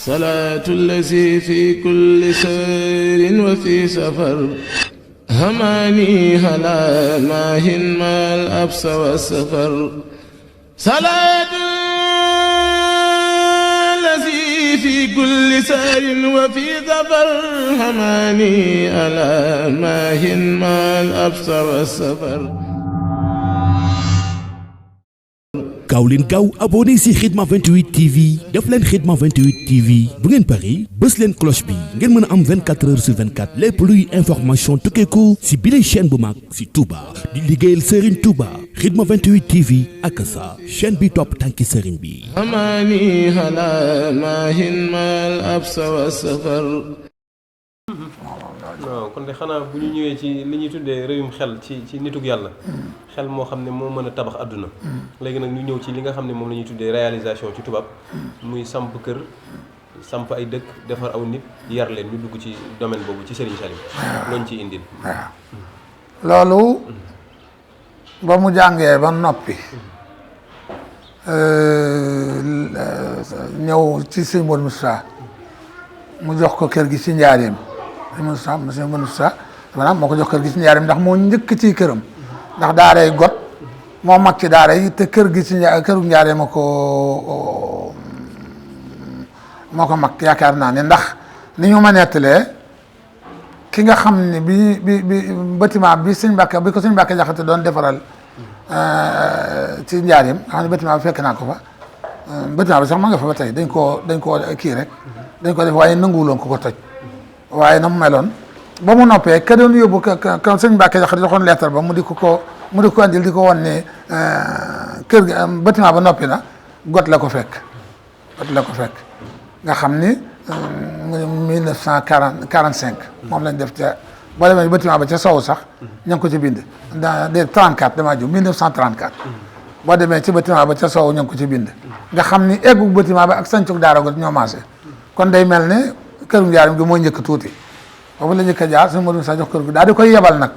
صلاة الذي في كل سير وفي سفر هماني هلا ماهن ما الأبس والسفر صلاة الذي في كل سير وفي سفر هماني هلا ماهن ما الأبس والسفر gaaw leen gaaw abonné si Khidma 28 TV def leen Khidma 28 TV bu ngeen pari bës leen cloche bi ngeen mën a am 24 heures sur 24 lépp luy information tukkeeku si bile chaîne bu mag si Touba di liggéeyal Serigne Touba Khidma 28 TV ak sa chaîne bi topp tànki Serigne bi. هماني هلا ماهن ما الأبس والسفر waaw kon de xanaa bu ñu ñëwee ci li ñuy tuddee réewum xel ci nitug yàlla xel moo xam ne moo mën a tabax àdduna léegi nag ñu ñëw ci li nga xam ne moom la ñuy tuddee réalisation ci tubaab muy samp kër samp ay dëkk defar aw nit yar leen ñu dugg ci domaine boobu ci Serigne Salim looñ ci indil waaw loolu ba mu jàngee ba noppi ñëw ci sëñ Modou Moussa mu jox ko kër gi ci njaareem monsieur Moussa maanaam moo ko jox kër gi ci njaareem ndax moo njëkk ci këram ndax daaray got moo mag ci daara yi te kër gi ci këru njaareem moo ko mag yaakaar naa ne ndax ni ñu ma nettalee ki nga xam ne bi bâtiment bi sëñ Mbàkke bi ko sëñ Mbàkke Jaxate doon defaral ci njaareem nga xam ne bâtiment bi fekk naa ko fa bâtiment bi sax ma nga fa ba tey dañ koo kii rek dañ ko def waaye nanguwuloon ko toj waaye na mu meloon ba mu noppee ka doon yóbbu ka sëñ Mbàkke Jaxate joxoon lettre ba mu di ko andil di ko won ne kër gi bâtiment ba noppi na got la ko fekk nga xam ni 1945 moom lañ def ca boo demee bâtiment ba ca sow sax ña ngi ko ci bind de 34 damaa jóg 1934 boo demee ci bâtiment ba ca sow ña ngi ko ci bind nga xam ni eggu bâtiment ba ak sancug daara got ñoo maase kon day mel ne këru njaarim gi mooy njëkk tuuti boobu la njëkk a jaar sëñ Modou Sa jox kër gi daal di koy yebal nag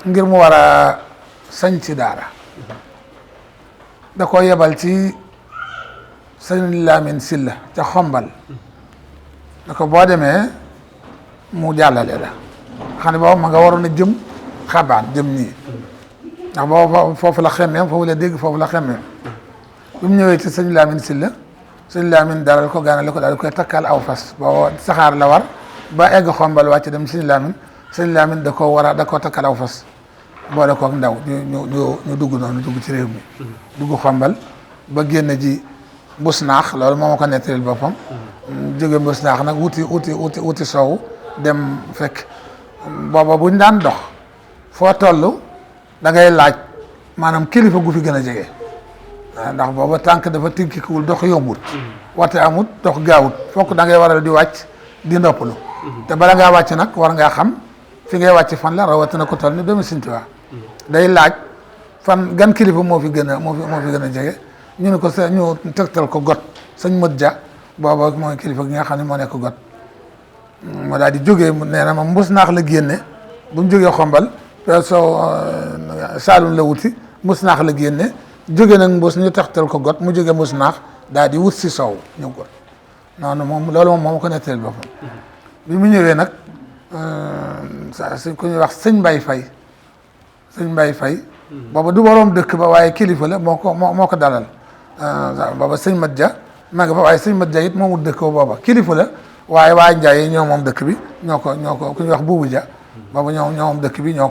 ngir mu war a sañ ci daara da ko yebal ci sëñ Lamine Silla ca xombal da ko boo demee mu jàllale la xam ne boobu ma nga waroon a jëm xabaan jëm nii ndax boobu foofu la xemmeem foofu la dégg foofu la xemmeem bi mu ñëwee ci sëñ Lamine Silla sëñ Lamine dalal ko gaanale ko daal di koy takkal aw fas boobu saxaar la war ba egg xombal wàcc dem sëñ Lamine da koo takkal aw fas boole koog ndaw ñu dugg noonu dugg ci réew mi dugg xombal ba génn ji Mbusnaax loolu moo ma ko nettalil boppam jóge Mbusnaax nag wuti sow dem fekk booba buñ daan dox foo toll da ngay laaj maanaam kilifa gu fi gën a jege ndax booba tànk dafa tinkikuwul dox yombut wate amut dox gaawut fokk da ngay waral di wàcc di noppalu te bala ngaa wàcc nag war ngaa xam fi ngay wàcc fan la rawatina ko toll ni doomu Sëñ Tuubaa day laaj fan gan kilifa moo fi gën a jege ñu ne ko ñu tegtal ko got sëñ Mët Ja booba mooy kilifa gi nga xam ne moo nekk got moo daal di jógee nee na ma Mbusnaax la génne bu mu jógee xombal soo Saalum la wuti Mbusnaax la génne jóge nag Mbus ñu tegtal ko got mu jóge Mbusnaax daal di wut si soow ñëw got noonu loolu moom ko nettaleel boppam bi mu ñëwee nag ku ñuy wax sëñ Mbay Fay booba du boroom dëkk ba waaye kilifa la moo ko dalal booba sëñ Mat Ja maa nga fa waaye sëñ Mat Ja it moomu dëkk ba booba kilifa la waaye waa Njaay yi ñoo moom dëkk bi ñoo ko ku ñuy wax Buubu Ja booba ñoo moom dëkk bi ñoo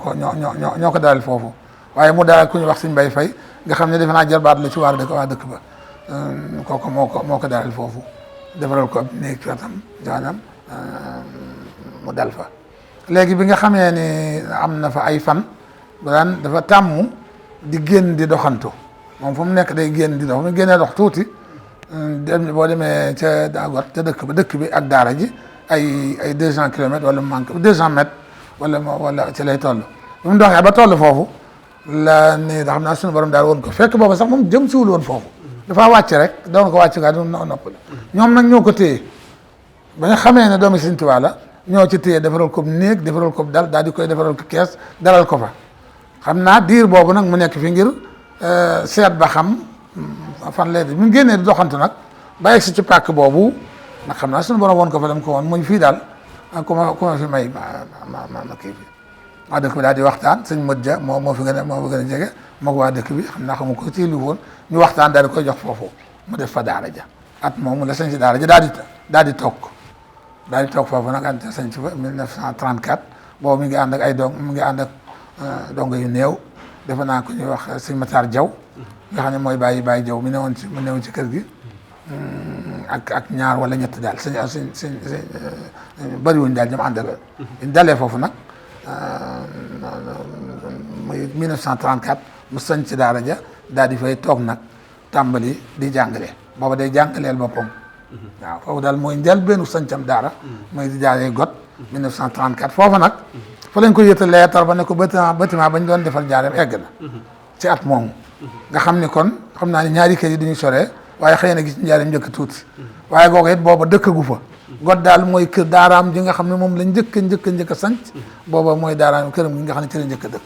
ko dalal foofu waaye mu dalal ku ñuy wax sëñ Mbay Fay nga xam ne defe naa jarbaat la ci waa dëkk ba kooku moo ko dalal foofu defaral ko ab néeg wetam jaanam mu dal fa léegi bi nga xamee ni am na fa ay fan dafa tàmm di génn di doxantu moom fu mu nekk day génn di dox mu génnee dox tuuti boo demee ca Dagot ca dëkk bi ak daara ji ay 200 kilomètres wala mu manque 200 mètres wala ci lay toll bi mu doxee ba toll foofu la ni da xam naa suñu borom daal woon ko fekk booba sax moom jëm siwul woon foofu dafa wàcc rek doon ko wàcc gaa du noppal ñoom nag ñoo ko téye ba nga xamee ne doomi Sëñ Tuubaa la ñoo ci téye defaral ko néeg defaral ko daal di koy defaral ko kees dalal ko fa xam naa diir boobu nag mu nekk fi ngir seet ba xam fan lay mu génnee di doxantu nag ba egsi ci pàkk boobu ndax xam naa suñu borom woon ko fa dem ko woon muñ fii daal ku ma fi may ma kii bi waa dëkk bi daal di waxtaan sëñ Modou Dia moo fi gën a jege moo ko waa dëkk bi xam naa xamu ko ci lu woon ñu waxtaan daal di koy jox foofu mu def fa daara ja at moomu la sañ si daara ja daal di toog foofu nag at sañ si fa 1934 boobu mi ngi ànd ak ay dongo yu néew defe naa ko ñuy wax sëñ Matar Diaw nga xam ne mooy bàyyi Diaw mu newoon ci kër gi ak ñaar wala ñett daal sëñ bëriwuñ daal ñoom àndaloon ñu dalee foofu nag muy 1934 mu sañ ci daara ja daal di fay toog nag tàmbali di jàngale booba day jàngaleel boppam waaw foofu daal mooy njëlbéenu sañcam daara mooy di jaaree got 1934 foofu nag fa lañ ko yëtal leetar ba ne ko bâtiment ba ñu doon defal njaareem egg na ci at moomu nga xam ni kon xam naa ne ñaari kër yi duñu soree waaye xëy na gis njaareem njëkk tuuti waaye googu it booba dëkkagu fa got daal mooy kër daaraam ji nga xam ne moom la njëkk a sanc booba mooy daaraam këram gi nga xam ne ci la njëkk a dëkk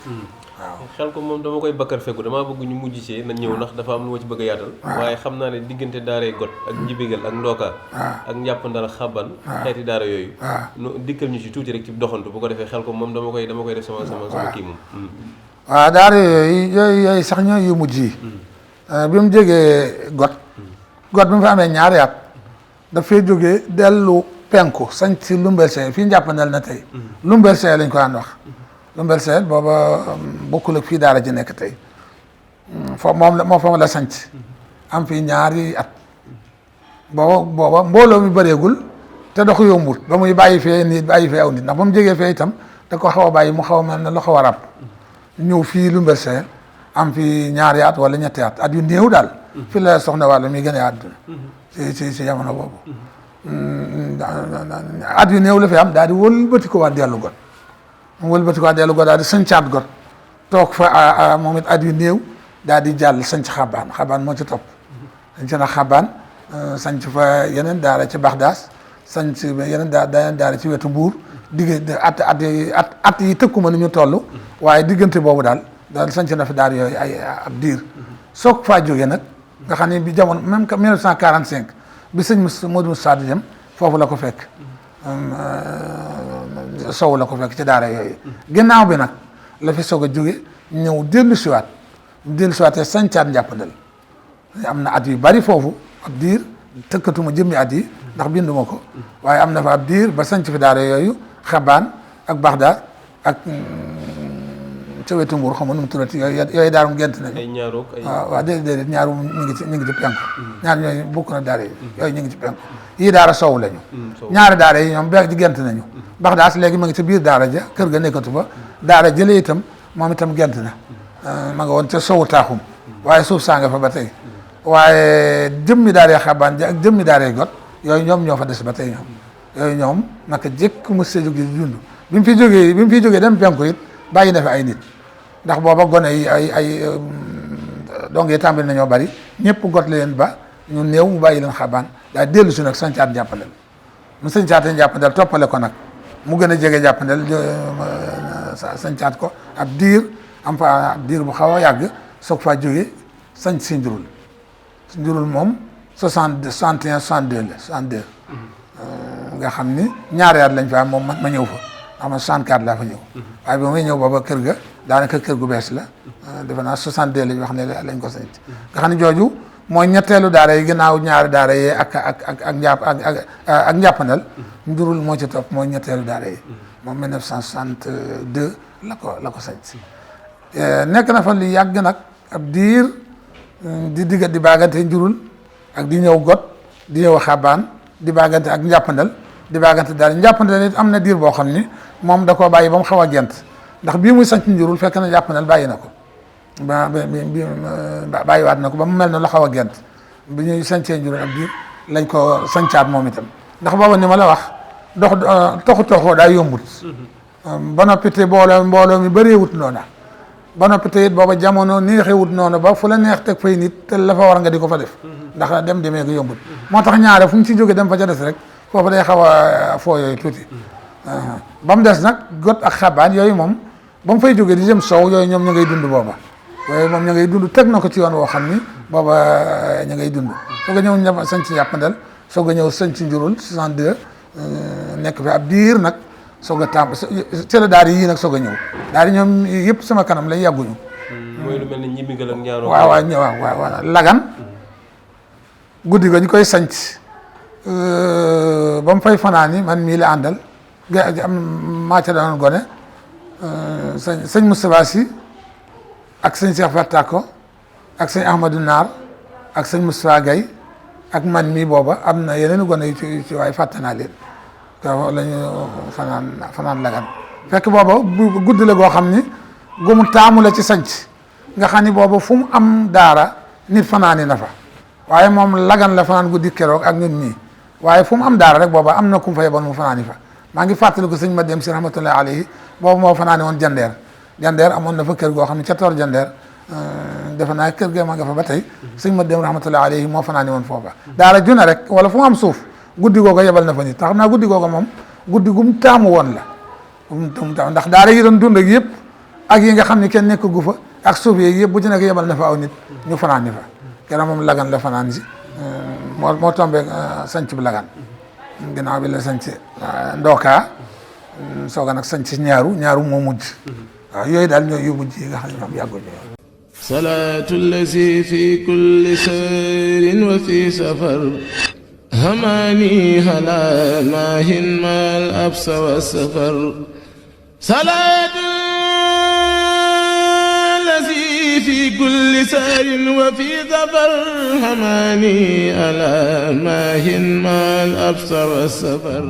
waaw xel ko moom dama koy bakkar fekku damaa bëgg ñu mujj ci na ñëw ndax dafa am lu ma ci bëgg a yaatal waaye xam naa ne diggante daaree got ak njibigal ak ndooka ak njàppandal xaban xeeti daara yooyu dikkal ñu ci tuuti rek ci doxantu bu ko defee xel ko moom dama koy def sama kii moom waaw daara yooyu sax ñooy yu mujj yi bi mu jógee got bi mu fa amee ñaari at dafay jógee dellu penku sañ ci Lumbel Seye fii njàppandal na tey Lumbel Seye lañ ko daan wax Lumbel Seye booba bokkul ak fii daara ji nekk tey foofu la sanc am fii ñaari at booba mbooloo mi bëreegul te dox yombul ba muy bàyyi fee aw nit ndax ba mu jógee fee itam da ko xaw a bàyyi mu xaw a mel ne lu xaw a ràbb ñëw fii Lumbel Seye am fii ñaari at wala ñetti at yu néew daal fi la soxna wàllu mi gën a àdduna ci jamono boobu at yu néew la fi am daal di wëlbati ko waat dellu got daal di sancaat got toog fa moom it at yu néew daal di jàll sanc xabaan moo ci topp sanc na xabaan sanc fa yeneen daara ci Baxdaas sanc yeneen daara ci wetu Mbuur diggante at yi tëkkuma ni ñu toll waaye diggante boobu daal sanc na fi daara yooyu ay ab diir soog faa jógee nag nga xam ne bi jamono même que 1945 bi sëñ Modou Moussa di dem foofu la ko fekk sow la ko fekk ci daara yooyu ginnaaw bi nag la fi soog a jóge ñëw dellu siwaatee sancaat njàppandal am na at yu bari foofu ab diir tëkkatuma jëmmi at yi ndax binduma ko waaye am na fa ab diir ba sanc fi daara yooyu xabaan ak Baxdaad ak ca wetu Mbuur xam nga nu mu tuddati yooyu daarum gent nañu waaw déedéet ñaaru ñu ngi ci penku ñaar ñooyu bokk na daara yi yooyu ñu ngi ci penku yii daara sow lañu ñaari daara yi ñoom beeg ci gent nañu Baxdaad léegi ma ngi ci biir daara ja kër ga nekkatu fa daara jële itam moom itam gent na ma nga woon ca sowu taaxum waaye suuf saa nga fa ba tey waaye jëmmi daaree xabaan ja ak jëmmi daaree got yooyu ñoom ñoo fa des ba tey ñoom yooyu ñoom naka jëkk mos see jóge di dund bi mu fi jógee dem penku it bàyyi na fi ay nit ndax booba gone yi ay donc yi tàmbali nañoo bari ñëpp got leen ba ñu néew mu bàyyi leen xabaan daa dellu si nag sancaat njàppandal mu sancaatee njàppandal toppale ko nag mu gën a jege njàppandal sancaat ko ab diir am fa ab diir bu xaw a yàgg soog faa jóge sanc si njurul moom 61 62 nga xam ni ñaari at lañ fa am moom ma ñëw fa xam nga 64 laa fa ñëw waaye ba may ñëw booba kër ga daanaka kër gu bees la defe naa 62 lañ wax ne lañ ko sanc nga xam ne jooju mooy ñetteelu daara yi ginnaaw ñaari daara yi ak njàppandal njurul moo ci topp mooy ñetteelu daara yi moom 1962 la ko sanc nekk na fa li yàgg nag ab diir di baagante njurul ak di ñëw got di ñëw xabaan di baagante ak njàppandal di baagante daal njàppandal it am na diir boo xam ni moom da koo bàyyi ba mu xaw a gent ndax bii muy sanc njurul fekk na njàppandal bàyyi na ko bàyyiwaat na ko ba mu mel ne lu xaw a gent bi ñuy sancee njurul ab diir lañ ko sancaat moom itam ndax booba ni ma la wax toxoo daa yombut ba noppi te mbooloo mi bëreewut noona ba noppi te it booba jamono neexewut noonu ba fu la neex teg fay nit te la fa war nga di ko fa def ndax demee ko yombut moo tax ñaare fu ñu ci jógee dem fa ca des rek foofu day xaw a foo yooyu tuuti ba mu des nag got ak xabaan yooyu moom ba mu fay jógee di jëm sow yooyu ñoom ñu ngay dund booba yooyu moom ñu ngay dund teg na ko ci yoon woo xam ni booba ñu ngay dund soo ko ñëw sanc njàppandal soog a ñëw sëñ ci njurul 62 nekk fi ab diir nag soog a tàmb ci la daara yii nag soog a ñëw daara ñoom yëpp sama kanam lay yàgguñu. mooy lu mel ni ñibbi nga ak ñaaroo. waaw Lagan guddi ga ñu koy sanc ba mu fay fanaani man mii la àndal maa ca danoon gone sëñ Moustapha Sy ak sëñ Cheikh Fattako ak sëñ Ahmadou Naar ak sëñ Moustapha Gaye ak man mii booba am na yeneen gone yu ci waaye fàtte naa leen kaw la ñu fanaan Lagan fekk booba guddi la goo xam ni gu mu taamu la ci sanc nga xam ni booba fu mu am daara nit fanaani na fa waaye moom Lagan la fanaan guddi keroog ak ñun nii waaye fu mu am daara rek booba am na ku mu fa yeboon mu fanaani fa maa ngi fàttali ko sëñ ma dem si rahmatullahi alayhi boobu moo fanaani woon jandeer amoon na fa kër goo xam ne ca toor jandeer defe naa kër ga ma nga fa ba tey sëñ ma dem rahmatullahi alayhi moo fanaani woon foofa daara juna rek wala fu mu am suuf guddi googa yebal na fa nit tax naa guddi googa moom guddi gum taamu woon la ndax daara yi doon dund ak yëpp ak yi nga xam ne kenn nekk gu fa ak suuf yeeg yëpp bu ci nekk yebal na fa aw nit ñu fanaani fa keroog moom Lagan la fanaan si moo tombé sanc bi Lagan ginnaaw bi la sanc Ndoka sooga nag sanc ñaaru moo mujj waaw yooyu daal ñooy yu mujj yi nga xam ne ñoom yàgguñu salaatu allazi fi kulli sayrin wa fi safar hamani hala maahin mal absa wa safar salaatu allazi fi kulli sayrin wa fi safar hamani hala maahin mal absa wa safar